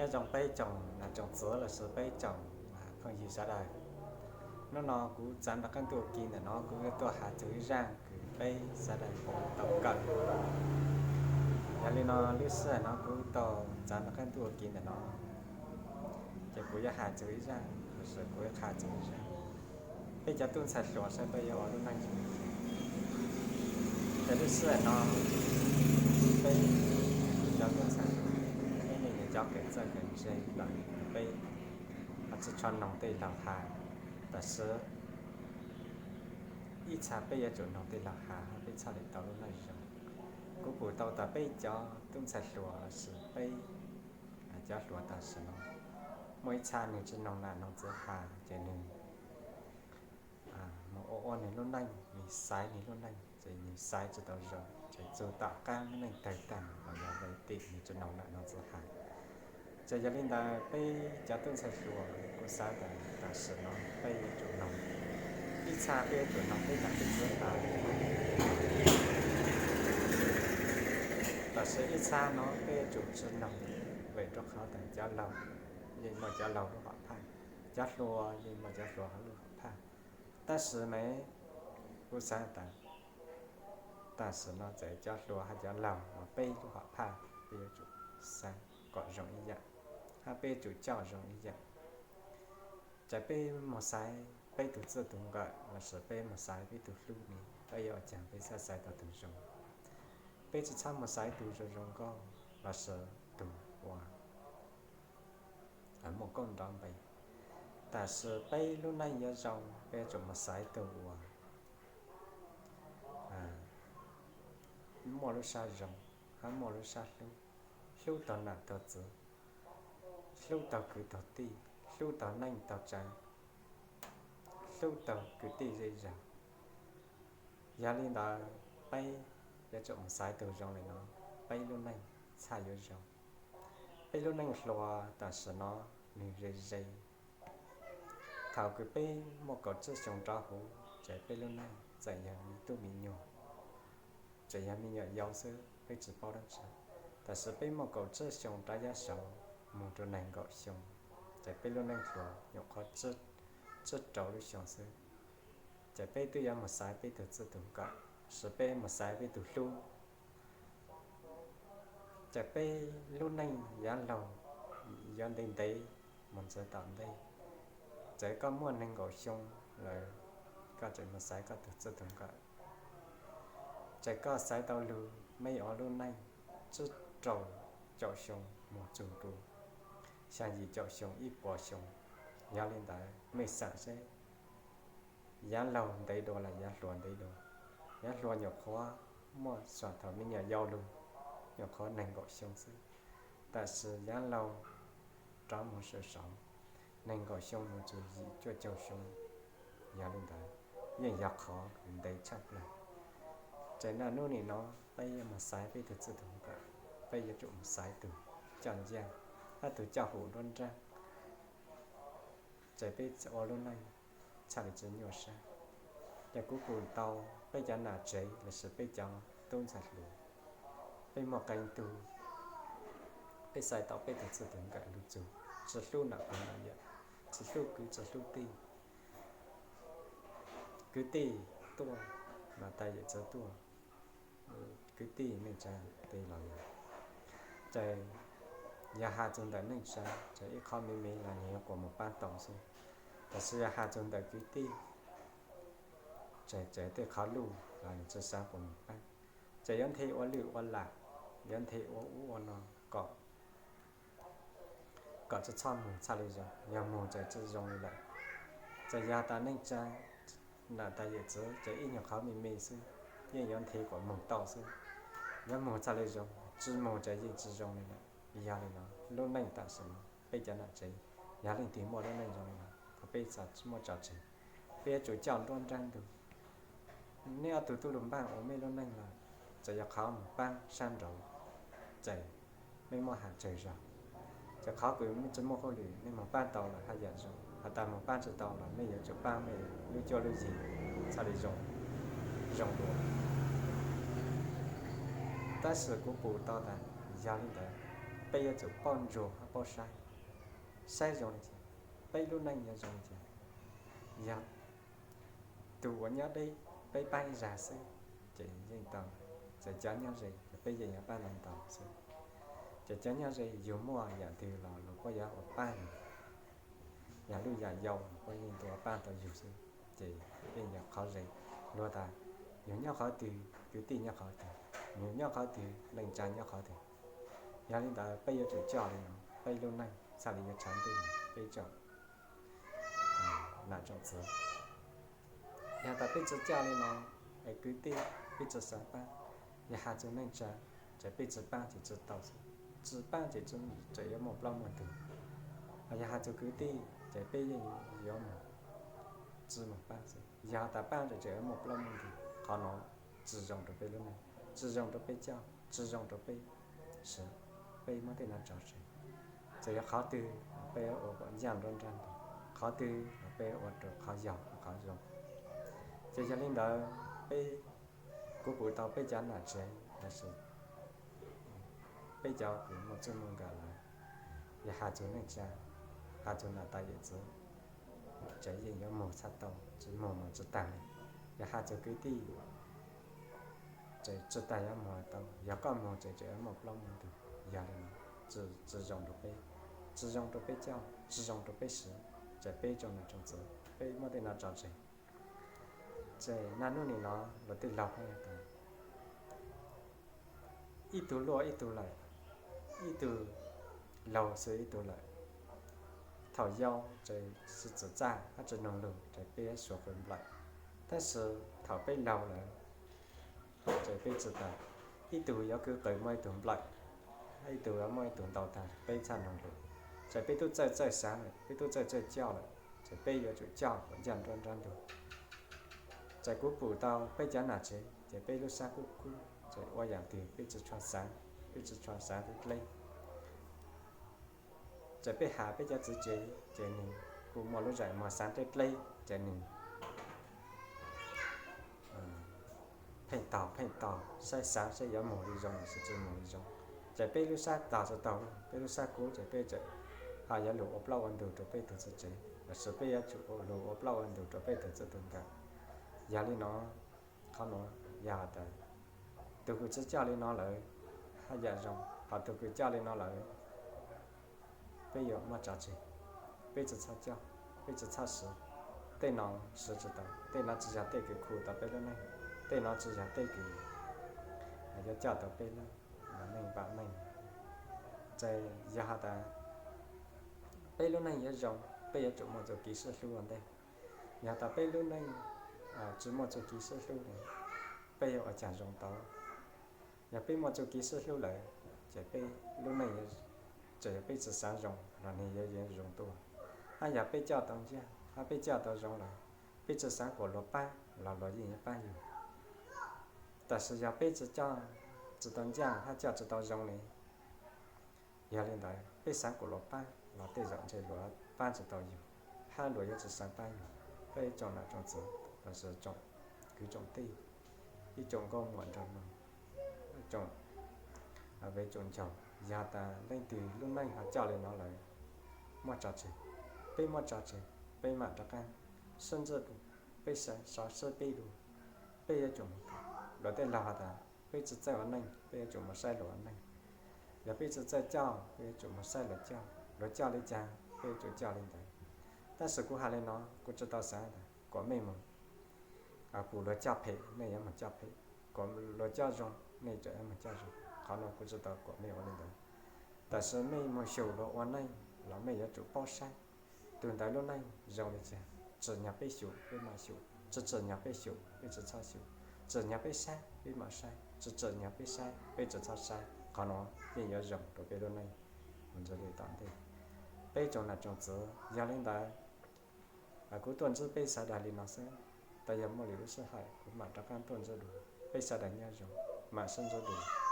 Nyob zoo peb tsoom niam tsoom txiv lossis peb tsoom phooj ywg sawv daws. Hnub no kuv txav nrog qab ntuj ua ke ntawm no kuv yuav tuaj has txog ib zaj kws peb sawv daws puav tau kawm. Yog li no lub sij hawm no kuv tau txav nrog qab ntuj ua ke ntawm no, ces kuv yuav has txog ib zaj lossis kuv yuav qha txog ib zaj. Peb cov tub ntxhais hluas saib peb yuav ua lub neej zoo li cas. Ces lub sij hawm no peb cov tub ntxhais hluas, peb yeej yuav cov kawm txawj kawm ntse lawm, peb ho tsis tshua noog tej laug has, tab sis ib txha peb yuav tsum noog tej laug has peb txhaj li tau lub neej zoo. Kuv pum tau tas peb cov tub ntxhais hluas lossis peb cov hluas tam sim no muaj ib txha nws tsis noog nam noog txiv has ces nws mus ua ua nws lub neej, nws xaiv nws lub neej ces nws xaiv tsis tau zoo ces txug tom qab lub neej tawg tag los yog vim tim nws tsis noog nam noog txiv has. Ces yog li ntawd peb cov tub ntxhais hluas kuv xav tas tam sim no peb yuav tsum noog, ib txha peb yuav tsum noog peb nam peb txiv has. Tab sis ib txha no peb yuav tsum tsis noog, vim rau qhov tas cov laug yeej muaj cov laug lub hom phaj, cov hluas yeej muaj cov hluas lub hom phaj. Tab sis mas kuv xav tas tam sim no txawm cov hluas hab cov laug los peb lub hom phaj peb yuav tsum xaiv kom zoo ib yam, hab peb yuav tsum coj zoo ib yam. Ces peb mus xaiv peb tug txij tug nkawm lossis peb mus xaiv peb tug hlub ne, peb yuav ua caag peb xav xaiv tau tug zoo? Peb tsis txhob mus xaiv tug zoo zoo nkauj lossis tug uas muaj koob nrov npe. Tam sis peb lub neej yuav zoo peb yuav tsum mus xaiv tug uas muaj lub sab zoo, hab muaj lub sab hlub, hlub tau nam tau txiv, hlub tau kwv tau tij, hlub tau neej tau tsav, hlub tau kwv tij zej zog. Yog li ntawd peb yuav tsum mus xaiv tug zoo li no, peb lub neej txhaj yuav zoo. Peb lub neej hluas tam sim no nwg ze ze. Thaum kws peb muaj kaum tsib xyoo rov huv ces peb lub neej txawm yog me tub me nyuam, txawm yog me nyuam yaus xwb peb tsis paub dab tsi. Tab sis peb muaj kaum tsib xyoo rov yav saud moog rua nees nkaum xyoo, ces peb lub neej hluas nyuam qhuav tsib rau lub xyoo xwb. Ces peb twb yuav mus xaiv peb tug txij tug nkawm, sis peb mus xaiv peb tug hlub. Ces peb lub neej yav laug yuav ntev ntev mus ntxiv tom ntej. Ces koj muaj nees nkaum xyoo lawm, koj tseem mus xaiv koj tug txij tug nkawm, ces koj xaiv tau lug mej yuav ua lub neej tsib rau caum xyoo mus txug rua xyaa yim caum xyoo ib puas xyoo. Yog li ntawd mej xaam seb yav laug ntev dua los yav hluas ntev dua? Yav hluas nyuam qhuav muaj xyuam thaum mej nyuam yau lug nyuam qhuav nees nkaum xyoo xwb, tab sis yav laug rov mus sawv saud nees nkaum xyoo mus txug yim cuaj caug xyoo. Yog li ntawd yeej yog qhov ntev tshaj plawg. Ces naj nub nim no peb yuav mus xaiv peb tug txij tug nkawm, peb yuav tsum mus xaiv tug coj ncaaj, hab tug coj hum nruab nraab, ces peb ua lub neej txhaj li tsi nyuaj sab. Ces kuv pum tau peb cov nam tsev lossis peb cov tub ntxhais hluas, peb muaj qee tug peb xaiv tau peb tug txij tug nkawm lug txug tsi hlub nam pog nam yawm, tsi hlub kwv tsi hlub tij. Kwv tij tuaj, nam tag yawm txiv tuaj, kwv tij neej tsaa tej los yog, ces yog has txug ntawm neej tsaa ces ib qhov me me los nwg yuav quas moog paab tau xwb. Tab sis yog has txug ntawm kwv tij, ces tej qhov luj los nwg tsi xaav quas moog paab. Ces yuav nthe ua lwj ua lam, yuav nthe ua ub ua no kom kom tsi txhob moog txhaj li zoo, yog moog ces tsi zoo li lawm. Ces yog tas neej tsaa, nam tas yawm txiv ces ib nyuag qhov me me xwb, yeej yuav nthe quas moog tau xwb. Yuav moog txhaj li zoo, tsi moog ces yeej tsi zoo li lawm. Yog li no lub neej tam sim no peb cov nam tsev, yog leej twg muaj lub neej zoo li no, thov peb txhob muab tso tseg, peb yuav tsum coj nruab nraab ntug. Neb ob tug tub lug npaaj ua mej lub neej los, txawm yog qhov moog paab saab nraud, ces mej muab has tsawg zog. Ces qhov kws mej tsi muaj hauj lwm, mej moog paab tau los haj yam zoo, has tas moog paab tsi tau los mej yuav tsum paab mej lub cuab lub yig txhaj li zoo, zoo dua. Tab sis kuv pum tau tas yog li ntawd, peb yuav tsum paub ntsuas hab paub saib, saib zoo li cas, peb lub neej yuav zoo li cas. Yog tus uas nyob deb peb pab ib zag xwb, ces yeej tau, ces cov nyob ze ces peb yeej yuav pab ntau ntau xwb. Ces cov nyob ze yus muaj yam twg los luag kuj yuav ua pab yus, yam luj yam yau los kuj yeej tuaj ua pab tau yus xwb. Ces yeej yog qhov ze, luag tas yus nyob qhov twg kwv tij nyob qhov twg, yus nyob qhov twg neej tsa nyob qhov twg. Yog li ntawd peb yuav tsum coj li no peb lub neej txhaj li yuav tshav ntuj, peb tsoom nam tsoom txwv. Yog tas peb tsis coj li no, kwv tij peb tsis xav pab, yog has txug neej tsa ces peb tsis pab ces tsis tau xwb, tsis pab ces tseem yuav muaj plaub muaj ntug. Yog has txug kwv tij ces peb yeej yuav mus, tsis mus pab xwb, yog tas pab ces tseem yuav muaj plaub muaj ntug. Qhov no tsis zoo rau peb lub neej, tsis zoo rau peb coj, tsis zoo rau peb siv, peb muab tej no tso tseg. Txawm yog qhov twg peb ua kom ncaj nruab nrab ntug, qhov twg los peb ua rau qhov yog qhov zoo. Ces yog li ntawd peb, kuv pum tau peb cov nam tsev lossis peb cov kws muaj txuj muaj nkawm lawm, yog has txug neej tsa, has txug nam tais yawm txwv, ces yeej yuav mus txhaj tau, tsis mus mas tsis taag li. Yog has txug kwv tij, ces tsis taag yuav mus tau, yog koj mus ces tseem yuav muaj plaub muaj ntug. Yog li no tsis zoo rau peb, tsis zoo rau peb coj, tsis zoo rau peb siv, ces peb tsoom nam tsoom txwv peb muab tej no tso tseg. Ces naj nub nim no luag tej laug has tas ib tug luaj ib tug lawm, ib tug laug xwb ib tug lawm. Thaum yau ces txiv txav hab tsis noog lug ces peb suav qw nplawm, tab sis thaum peb laug lawm ces peb tsis tas, ib tug yuav kwv qw muaj ib tug nplawm, ib tug yuav muaj ib tug ntaus taag peb txhaj noog lug. Ces peb tub txawj txawj xaav lawm, peb tub txawj txawj coj lawm, ces peb yuav tsum coj kom ncaj nruab nrab ntug. Ces kuv pum tau peb cov nam tsev ces peb lub sab kub kub, ces ua yaam twg peb tsis tshua xaav, peb tsis tshua xaav dleb. Ces peb has peb cov txiv tsev ces nwg kuj muaj lub zais muag xaav dleb dleb, ces nwg pheej taug pheej taug saib xaav saib yuav moog li zoo lossis tsis moog li zoo. Ces peb lub sab taug tsis taug, peb lub sab kub ces peb tseem ho yuav lug ua plaub ua ntug rau peb tug txiv tsev lossis peb yuav tsum lug ua plaub ua ntug rau peb tug txij tug nkawm. Yog li no, qhov nuav yog has tas tug kws tsis coj li no lawm haj yam zoo, ho tug kws coj li no lawm peb yuav muab tso tseg, peb tsis txhob coj, peb tsis txhob siv. Tej no siv tsis tau, tej no tsis yog tej kws khu tau peb lub neej, tej no tsis yog tej kws yuav coj tau peb lub neej vam meej. Ces yog has tas peb lub neej yuav zoo, peb yuav tsum muaj txuj kev sib hlub ua ntej. Yog tas peb lub neej tsis muaj txuj kev sib hlub li, peb yuav ua caag zoo tau? Yog peb muaj txuj kev sib hlub lawm, ces peb lub neej, txawm yog peb tsis xaav zoo los nws yuav zoo tuaj. Hab yog peb coj tau ncaaj hab peb coj tau zoo lawm, peb tsis xaav kom luag paab los luag yeej yuav paab yug. Tab sis yog peb tsis coj, tsis tau ncaaj hab coj tsis tau zoo li, yog li ntawd peb xaav kom luag paab los tej zaum ntshe luag paab tsis tau yug, hab luag yuav tsis xaav paab yug. Peb tsoom nam tsoom txwv lossis tsoom kwv tsoom tij, ib tsoom nkauj muam nraug nus, tsoom viv tsoom ncaus, yog tas leej twg lub neej ho coj li no lawm, muab tso tseg. Peb muab tso tseg, peb mam rov qaab sib ntsib dua, peb sib sib pib dua. Peb yuav tsum, luag tej laug has tas peb tsis txawj ua neej, peb yuav tsum mus saib luag ua neej. Yog peb tsis txawj coj, peb yuav tsum mus saib luag coj, luag coj li caag peb yuav tsum coj li ntawd. Tab sis kuv has li no, kuv tsis tau xaav tas kom mej mus pum luag coj phem nej yuav mus coj phem, kom luag coj zoo nej tseem yuav mus coj zoo. Qhov no kuv tsis tau kom mej ua li ntawd. Tab sis mej mus xyum luag ua neej los mej yuav tsum paub saib tug ntawd lub neej zoo li cas. Tsim nyog peb xyum peb mam xyum, tsis tsim nyog peb xyum peb tsis txhob xyum. Tsim nyog peb saib peb mam saib, tsis tsim nyog peb saib peb tsis txhob saib. Qhov no yeej yuav zoo rau peb lub neej mus ntxiv li tom ntej. Peb tsoom nam tsoom txwv, yog li ntawd kuv tuaj ntsib peb sawv daws li no xwb. Tab yog muaj lwm lub sij hawm kuv mam rov qaab tuaj ntsib dua. Peb sawv daws nyob zoo, mam sib ntsib dua.